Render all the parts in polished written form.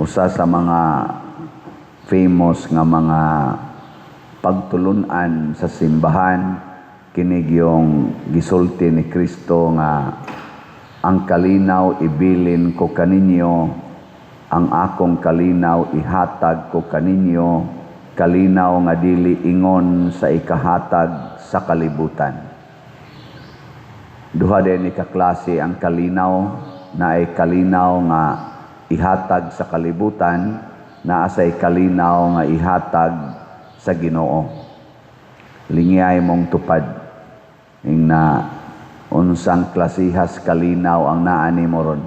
Usa sa mga famous nga mga pagtulunan sa simbahan kinig yung gisulti ni Kristo nga ang kalinaw ibilin ko kaninyo, ang akong kalinaw ihatag ko kaninyo, kalinaw nga dili ingon sa ikahatag sa kalibutan. Duha din ni kaklase ang kalinaw, naay kalinaw nga ihatag sa kalibutan, naa say kalinaw nga ihatag sa Ginoo. Lingiyay mong tupad ing na unsang klasihas kalinaw ang naa nimo ron.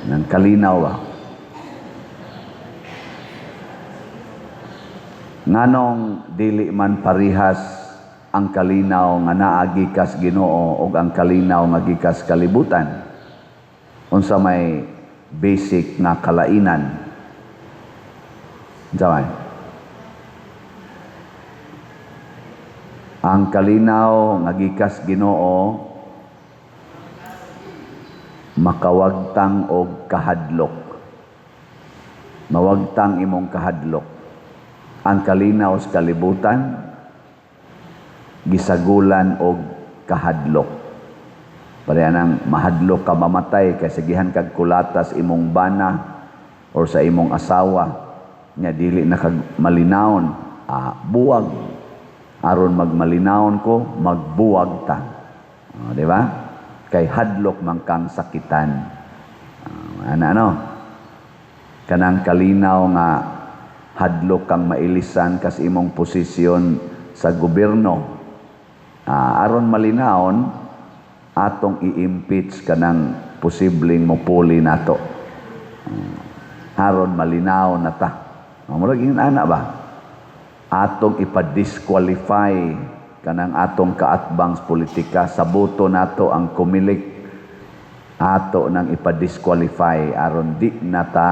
Nang kalinaw ba? Nganong dili man parihas ang kalinaw nga naa gikas Ginoo ug ang kalinaw nga gikas kalibutan? Unsa may basic nga kalainan? Unsa may? Ang kalinaw nga gikas Ginoo makawagtang og kahadlok. Mawagtang imong kahadlok. Ang kalinaw sa kalibutan gisagulan og kahadlok. Pareha nang mahadlok ka mamatay kay sigihan kag kulatas imong bana or sa imong asawa nya dili na kag malinawon, buwag. Aron magmalinawon ko, magbuwag ta. Di ba? Kay hadlok man kang sakitan. Ana ano? Kanang kalinaw nga hadlok kang mailisan kas imong posisyon sa gobyerno. Aron malinawon, atong i-impeach kanang posibleng mopuli nato. Aron malinaw na ta. Murag ingon ana ba? Atong ipa-disqualify kanang atong kaatbang sa politika sa boto nato ang kumilik, ato nang ipa-disqualify aron di na ta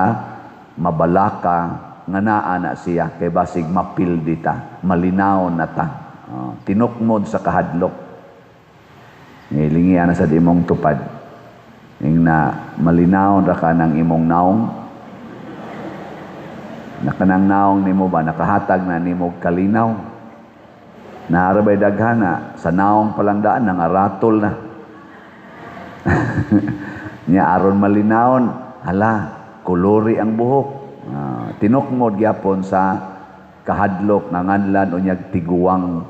mabalaka nga naa na siya kay basig mapildi ta, malinaw na ta. Tinukmod sa kahadlok. Nilingian na sa imong tupad. Ing na malinaw ra ka ng imong naong. Nakanang naong nimo ba nakahatag na nimo kalinaw? Naarabay daghana sa naong palang daan nangaratol na. Nya aron malinawon, hala, kulori ang buhok. Tinukmod gyapon sa kahadlok nga nganlan unyag tiguang.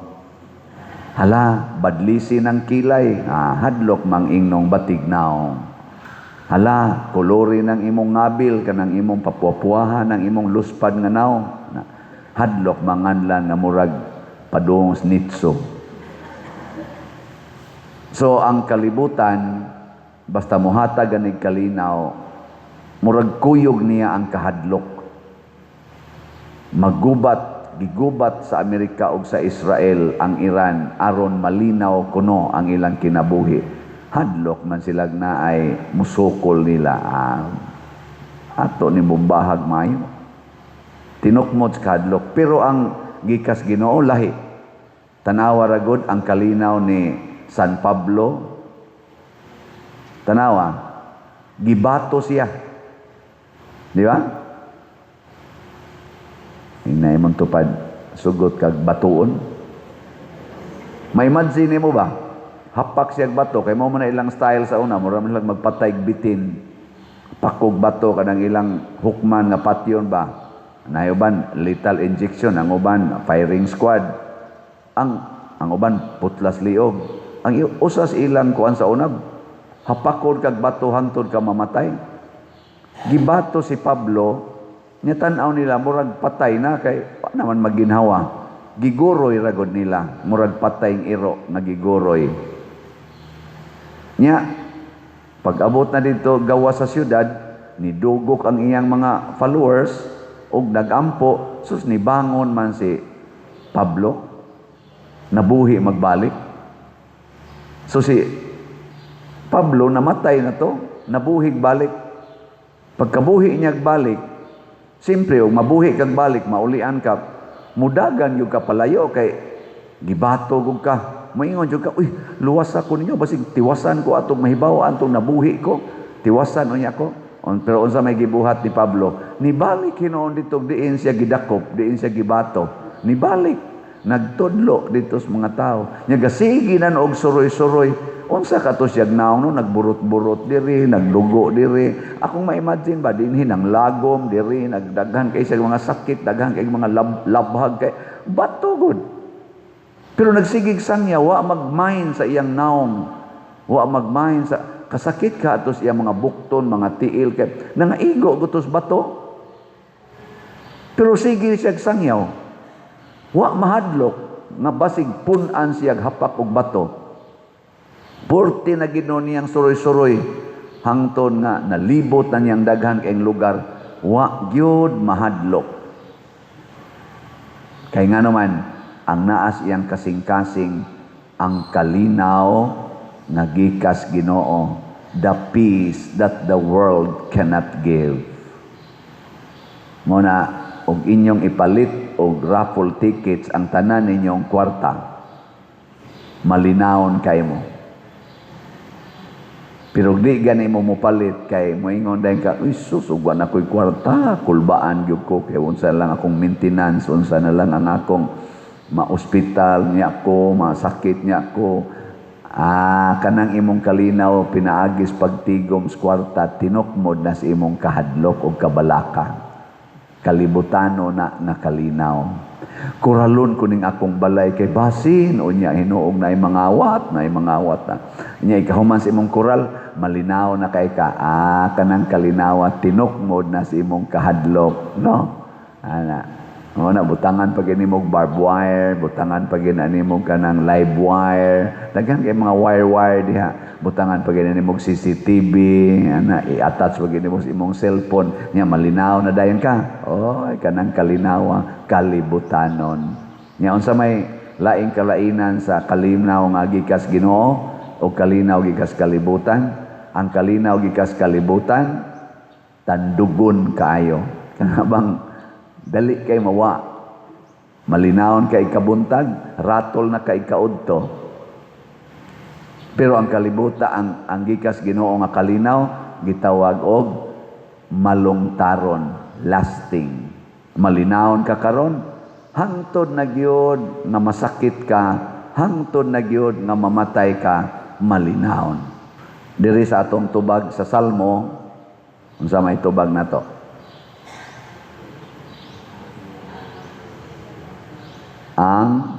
Hala, badlisi ng kilay, hadlok mang ingnong batig naong. Hala, kulori ng imong ngabil, kanang imong papuapuahan, ng imong luspad nga naong. Hadlok manganlan nga murag padung snitso. So ang kalibutan, basta muhatag ganig kalinaw, murag kuyog niya ang kahadlok. Magubat, gigubat sa Amerika ug sa Israel ang Iran aron malinaw kuno ang ilang kinabuhi. Hadlok man sila na ay musukol nila. Ato ni bumbahag mayo. Tinukmod sa kahadlok. Pero ang gikas Ginoo lahi. Tanawa ra gud ang kalinaw ni San Pablo. Tanawa, gibato siya. Di ba? Hinay mong tupad, sugot kag batuon. May madzi nimo ba? Hapak siyag bato, kay mo man na ilang style sa una, mura man lang magpatay bitin. Pakog bato kanang ilang hukman nga patyon ba? Nay uban lethal injection, ang uban firing squad. Ang uban putlas liog. Ang usas ilang kuan sa una, hapakon kag bato hangtod ka mamatay. Gibato si Pablo, nya tan-aw nila murag patay na kay wa naman maginhawa. Giguroy ra gud nila, murag patay ang iro nga giguroy. Nya pag-abot na dito gawa sa syudad, nidugok ang iyang mga followers og nagampo, sus nibangon man si Pablo, nabuhi magbalik. So si Pablo namatay na to, nabuhi balik. Pagkabuhi niya balik, siyempre, og mabuhi kag balik, maulian ka, mudagan yung ka palayo kay gibato gud ka. Moingon jud ka, uy, luwas ako ninyo, basig tiwasan ko atong mahibaw-an atong nabuhi ko, tiwasan unya ko. Pero unsa may gibuhat ni Pablo? Nibalik hinuon dito diin siya gidakop, diin siya gibato. Nibalik, nagtudlo dito sa mga tao. Nya gasigi na og suroy-suroy. Unsa kato siya naong no, nagburot-burot diri, nagdugo diri. Akong ma-imagine ba dinhi nang lagom diri, nagdaghan kay siya mga sakit, daghan kay mga labhag kay bato gud. Pero nagsigig sangya, wa mag-mind sa iyang naong. Wa mag-mind sa kasakit ka atos iyang mga bukton, mga tiil kay nangaigo gutos bato. Pero sige siya sangyaw. Wa mahadlok nga basig pun-an siya hapak og bato. Purti na gid niyang suroy-suroy hangton nga nalibot na niyang daghan kayong lugar, wa gyud mahadlok. Kay nga naman ang naas iyang kasing-kasing ang kalinaw nga gikas Ginoo, the peace that the world cannot give. Muna og inyong ipalit og raffle tickets ang tanan ninyong kwarta, malinawon kay mo. Pero di gani mo mopalit kay moingon dayon ka, "Uy sus, ug wa na ko'y kwarta, kulbaan gyud ko kay unsa lang akong maintenance, unsa na lang ang akong ma-ospital niya ko, masakit niya ko." Ah, kanang imong kalinaw pinaagis pagtigom sa kwarta, tinukmod na sa imong kahadlok o kabalaka. Kalibutano na nga kalinaw. Kuralon ko ning akong balay kay basin unya hinuog na mangawat, na mangawat na. Nya ikahuman sa imong kural, malinaw na kay ka. Ah, kanang kalinawa tinukmod na sa imong kahadlok, no? Ana. O na, butangan pa gini mong barbed wire, butangan pa gini ani mo kanang live wire, daghan kay mga wire-wire diha. Butangan pa gini nimo CCTV, ana, i-attach pa gini mo sa imong cellphone, nya malinaw na dayon ka. Oy, kanang kalinawa, kalibutanon. Nya unsa may laing kalainan sa kalinaw nga gikas Ginoo o kalinaw gikas kalibutan? Ang kalinaw gikas kalibutan tandugon kaayo. Kana bang dali kay mawa, malinawon kay kabuntag, ratol na kay kaudto. Pero ang kalibuta, ang gikas Ginoo nga kalinaw gitawag og malungtaron, lasting. Malinawon ka karon hangtod na gyud nga masakit ka, hangtod na gyud nga mamatay ka, malinawon. Diri sa atong tubag sa Salmo, unsa may tubag nato? Ang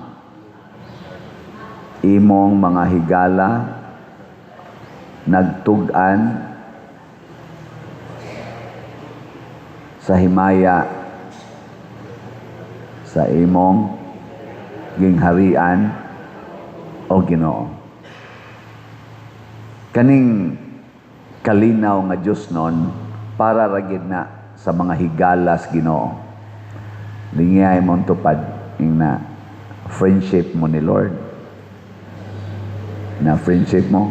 imong mga higala nagtug-an sa himaya sa imong gingharian o Ginoo. Kaning kalinaw nga Dios nun para ra gid na sa mga higalas Ginoo. Lingiyay mo tupad ing na friendship mo ni Lord. Na friendship mo.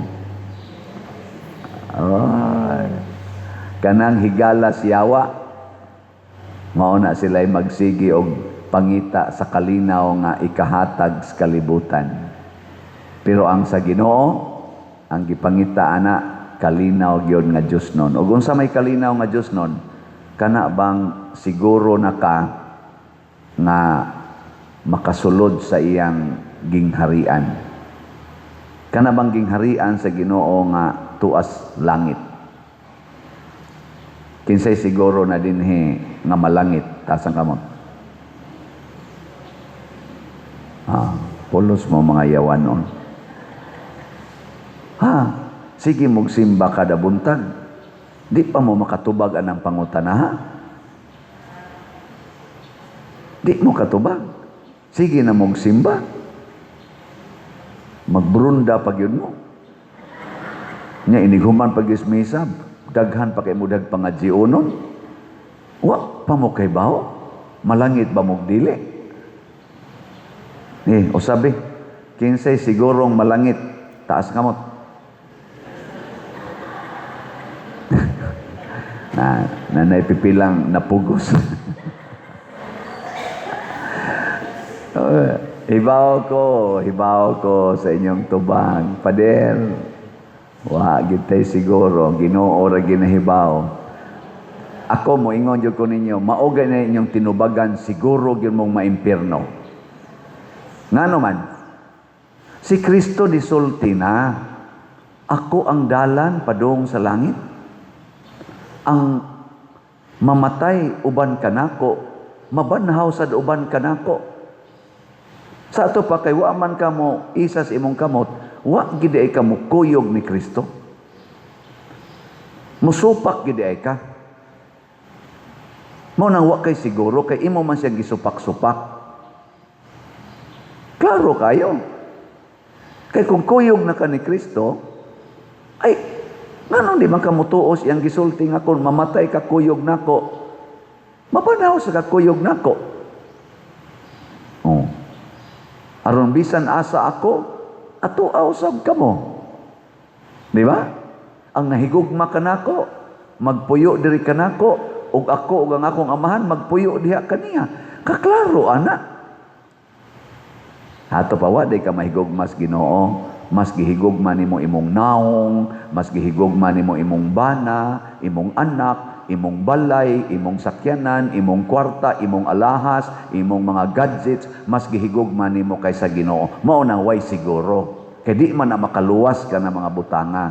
Ay. Kanang higalas yawa, mao na sila'y magsigi og pangita sa kalinaw nga ikahatag sa kalibutan. Pero ang sa Ginoo, ang gipangita ana kalinaw gyud nga Dios nun. Ug unsa may kalinaw nga Dios nun? Kana bang siguro na ka nga makasulod sa iyang gingharian? Kana bang gingharian sa Ginoo nga tuas langit? Kinsay siguro na dinhi nga malangit? Taas ang kamot. Ah, pulos mo mga yawanon. Ha, sige mugsimba kada buntag. Di pa mo makatubag anang pangutana, ha? Di mo katubag. Sige na mugsimba. Magbrunda pag yun mo. Nya inighuman pag ismisa, daghan pa kay mudag pangadzionon. Wa pa mo kay bawo. Malangit ba mog dili? O sabi, kinsay sigurong malangit, taas kamot. Na nanay pipilang napugos. Hibaw ko sa inyong tubang. Pader, wa gitay siguro, Ginoo ra ginahibaw. Ako, moingon jud ko ninyo, mao na inyong tinubagan, siguro gyud mong maimpierno. Ngano man? Si Kristo nisulti na, "Ako ang dalan padung sa langit. Ang mamatay uban kanako, mabanhaw sad uban kanako." Sa ato pa kay wa man kamo isas imong kamot, wa gid ay ka mukuyog ni Kristo. Musupak gid ay ka. Mao nang wa kay siguro kay imo man siya gisupak-supak. Klaro kayo. Kay kung kuyog na ka ni Kristo, ay, nganong di man ka mutuos iyang gisulti nga kung mamatay ka kuyog nako, mabanhaw sa ka kuyog nako? Oh. Aron bisan asa ako, ato usab kamo. Di ba? Ang nahigugma kanako, magpuyo diri kanako, ug ako ug ang akong Amahan magpuyo diha kaniya. Kaklaro ana. Ato pa wa di ka mahigugma sa Ginoo, mas gihigugma nimo imong naong, mas gihigugma nimo imong bana, imong anak, imong balay, imong sakyanan, imong kwarta, imong alahas, imong mga gadgets, mas gihigugma nimo kaysa Ginoo. Mao nang way siguro. Kay di man na makaluwas ka na mga butanga.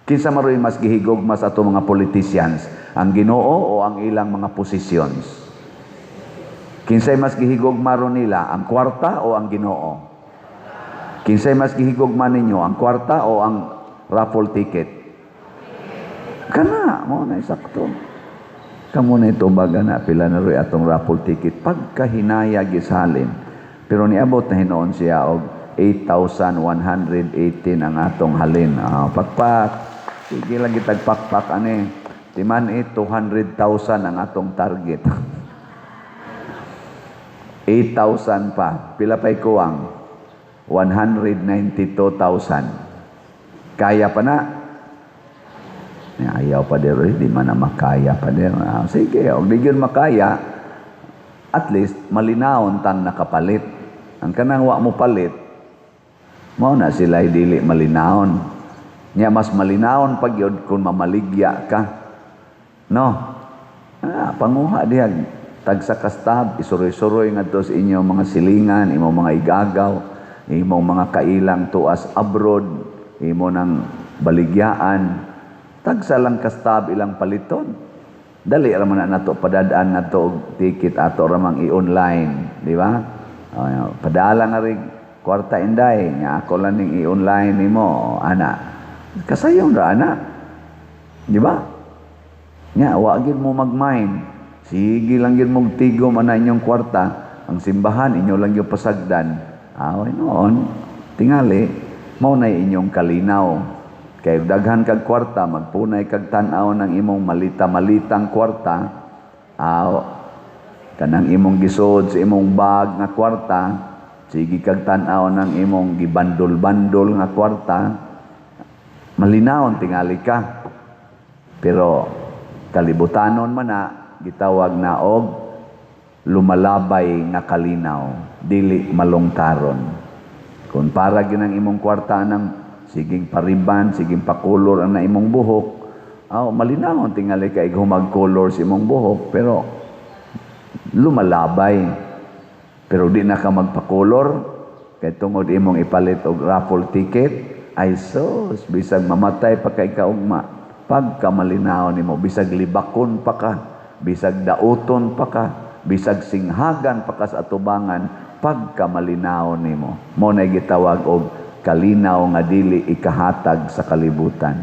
Kinsa maroy mas gihigugma sa ato mga politicians? Ang Ginoo o ang ilang mga positions? Kinsay mas gihigugma ron nila, ang kwarta o ang Ginoo? Kinsay mas gihigugma ninyo, ang kwarta o ang raffle ticket? Kana, mao na sakto. Kamo na itubaga na pila na ro'y atong raffle ticket pagkahinaya gisalin. Pero niabot na hinuon siya og 8,118 ang atong halin. Ah, pakpak. Sige lang gitag pakpak ani. Timan 200,000 ang atong target. 8,000 pa. Pila pa'y kuwang? 192,000. Kaya pa na? Ayaw pa dero, di man na makaya pa dero. Ah, sige, og di gyud makaya, at least malinawon tang nakapalit. Ang kanang wa mo palit, mao na sila dili malinawon. Nya mas malinawon pag yun kung mamaligya ka. No? Ah, panguha diha tagsa ka stub, isuroy-suroy ngadto sa inyong mga silingan, imong mga igagaw, imong mga kailang tuas abroad, imo nang baligyaan. Tagsa lang ka stub ilang paliton. Dali ra man na nato padadaan ngadto og ticket, ato ra mang i-online, di ba? Oh, padala nga rin kwarta, inday, nya ako lang ning i-online nimo, ana. Kasayon ra ana. Di ba? Nya wa gyud mo mag-mind. Sige lang gyud mong tigom ana inyong kwarta, ang simbahan inyo lang gyud pasagdan. Away noon, tingali mao na inyong kalinaw. Kay daghan kag kwarta, magpunay kag tan-aw ng imong malita-malitang kwarta, aw kanang imong gisod sa imong bag nga kwarta, sige kag tan-aw ng imong gibandol-bandol nga kwarta, malinawon tingali ka. Pero kalibutanon man na gitawag na og lumalabay nga kalinaw, dili malungtaron. Kung para ginang imong kwarta ng siging pariban, siging pakulor ang na imong buhok, aw malinawon tingali ka humag color sa imong buhok, pero lumalabay. Pero di na ka magpakulor kay tungod imong ipalit og raffle ticket, ay sus, bisag mamatay pa kay kaugma, pagka malinaw nimo, bisag libakon pa ka, bisag dauton pa ka, bisag singhagan pa ka sa atubangan, pagka malinaw nimo. Mao na gitawag og kalinaw nga dili ikahatag sa kalibutan.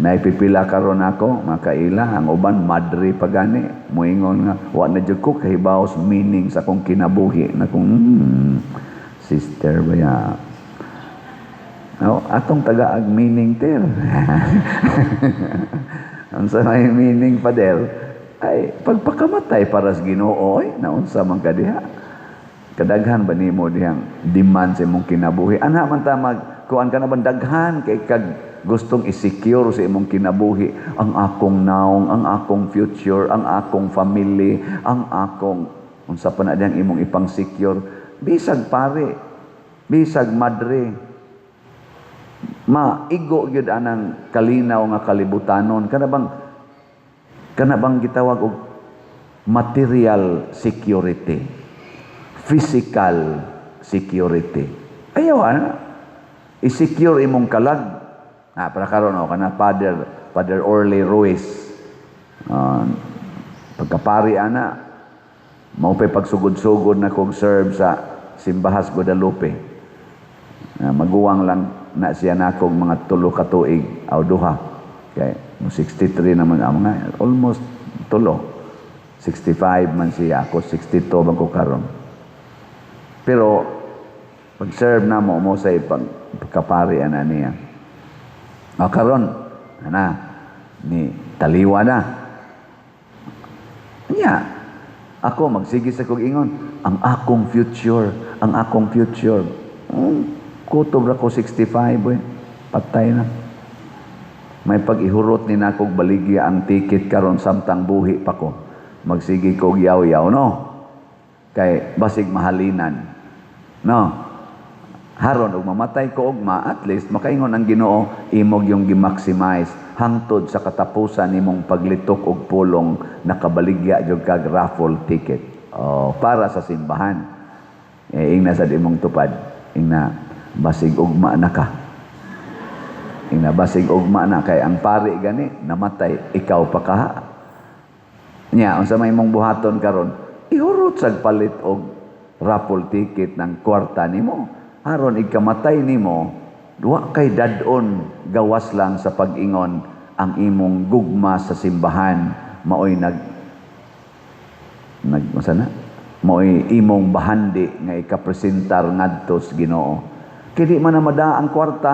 Naipipila karon ako, makaila, ang uban madre pa gani, moingon nga wa na jud ko kahibaw sa meaning sa akong kinabuhi na kung sister ba ya. Oh, atong tagaag meaning ter. Unsa may meaning, pader? Ay pagpakamatay para sa Ginoo, oy, naunsa man ka diha. Kadaghan ba nimo dihang demand sa imong kinabuhi? Ana man ta mag kuan ka na ban daghan kay kag gustong i-secure sa imong kinabuhi, ang akong naong, ang akong future, ang akong family, ang akong unsa pa na diyang imong ipang-secure. Bisag pare, bisag madre, maigo gyud anang kalinaw nga kalibutanon kana bang Kana bang gitawag og material security, physical security. Ayaw ana. I-secure imong kalag. Ah, para karon, oh, kana Father Orly Ruiz. Pagkapari ana, mao pa'y pagsugod-sugod na kog serve sa Simbahas Guadalupe. Maguwang lang na siya nakong mga 3 ka tuig aw 2. Kay mo 63 naman ang mga almost 3. 65 man siya, ako 62 man ko karon. Pero pag-serve na mo mo sa pag pagkapari ana niya. O karon ana ni taliwa na. Nya, ako magsige sa kog ingon, ang akong future, ang akong future. Kutob ra ko 65, boy. Patay na. May pag-ihurot ni nakog baligya ang ticket karon samtang buhi pa ko. Magsige kog yaw-yaw, no? Kay basig mahalinan. No? Haron og mamatay ko ugma, at least makaingon ang Ginoo, imong yung gi-maximize hangtod sa katapusan nimong paglitok og pulong, nakabaligya jud kag raffle ticket. Oh, para sa simbahan. Eh, ingna sa imong tupad. Ingna basig ugma na ka. Ingna basig ugma na kay ang pari gani namatay, ikaw pa kaha. Nya unsa may imong buhaton karon? Ihurot sag palit og raffle ticket ng kwarta nimo. Aron ikamatay nimo, wa kay dad-on gawas lang sa pag-ingon ang imong gugma sa simbahan maoy nag nag unsa na? Maoy imong bahandi nga ikapresentar ngadto sa Ginoo. Kay di man na madaa ang kwarta,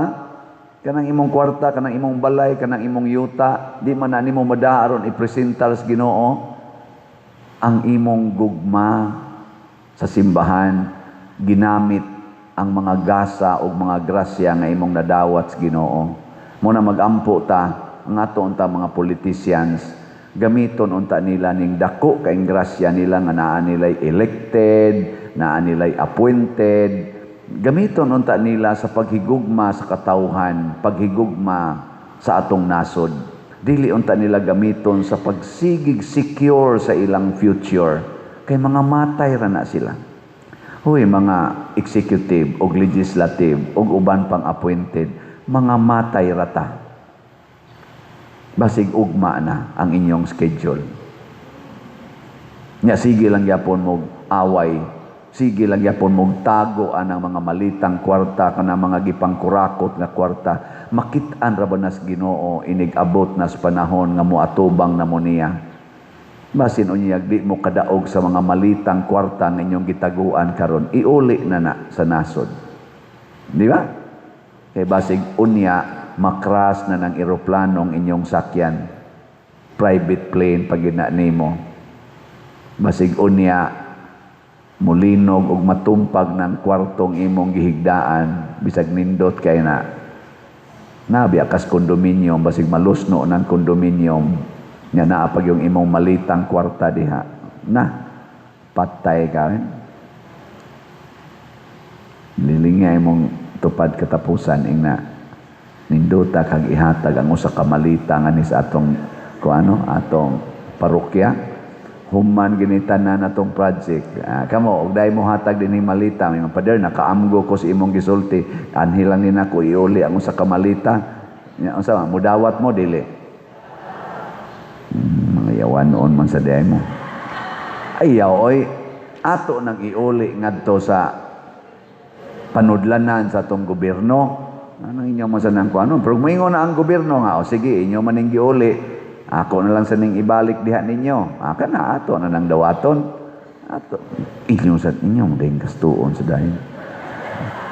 kanang imong kwarta, kanang imong balay, kanang imong yuta, di man na nimo madaa aron ipresentar sa Ginoo ang imong gugma sa simbahan, ginamit ang mga gasa o mga grasya nga imong nadawat sa Ginoo. Mo na magampo ta ang ato unta mga politicians, gamiton unta nila ning dako kay grasya nila nga naa nilay elected, naa nilay appointed, gamiton unta nila sa paghigugma sa katawhan, paghigugma sa atong nasod. Dili unta nila gamiton sa pagsigig secure sa ilang future kay mga matay ra na sila. Huy, mga executive o legislative o uban pang appointed, mga matay rata. Basig ugma na ang inyong schedule. Nya sige lang gyapon mo away, sige lang gyapon mo tago anang mga malitang kwarta, kanang mga gipangkurakot nga kwarta. Makit-an ra ba nas Ginoo inig abot nas panahon nga moatubang na mo niya? Basin unyag di mo kadaog sa mga malitang kwarta nga inyong gitaguan karon, iuli na na sa nasod. Di ba? Kay basig unya makras na ng eroplanong inyong sakyan. Private plane pag gina nimo. Basig unya mulinog og matumpag ng kwartong imong gihigdaan, bisag nindot kay na. Nabiya kas kondominium, basig malusno ng kondominium nga naa pag yung imong malitang kwarta diha. Na, patay ka. Eh? Lilingay imong tupad katapusan, ingna nindota kag ihatag ang usa ka malita nga ni sa atong kuano, atong parokya, human gini tanan atong project. Ah, kamo og dai mo hatag dinhi malita, may mga pader nakaamgo ko sa imong gisulti, anhi lang ni nako iuli ang usa ka malita. Nya unsa man mudawat mo, dili? Mga yawan noon man sa diay mo. Ayaw oy, ato nang iuli ngadto sa panudlanan sa atong gobyerno. Anong inyo man sa nang kuano? Pero moingon na ang gobyerno nga, o sige, inyo man ning giuli. Ako na lang sa ning ibalik diha ninyo. Ah, kana ato na nang dawaton. Ato inyo sa inyo mo dayong gastuon sa dayon.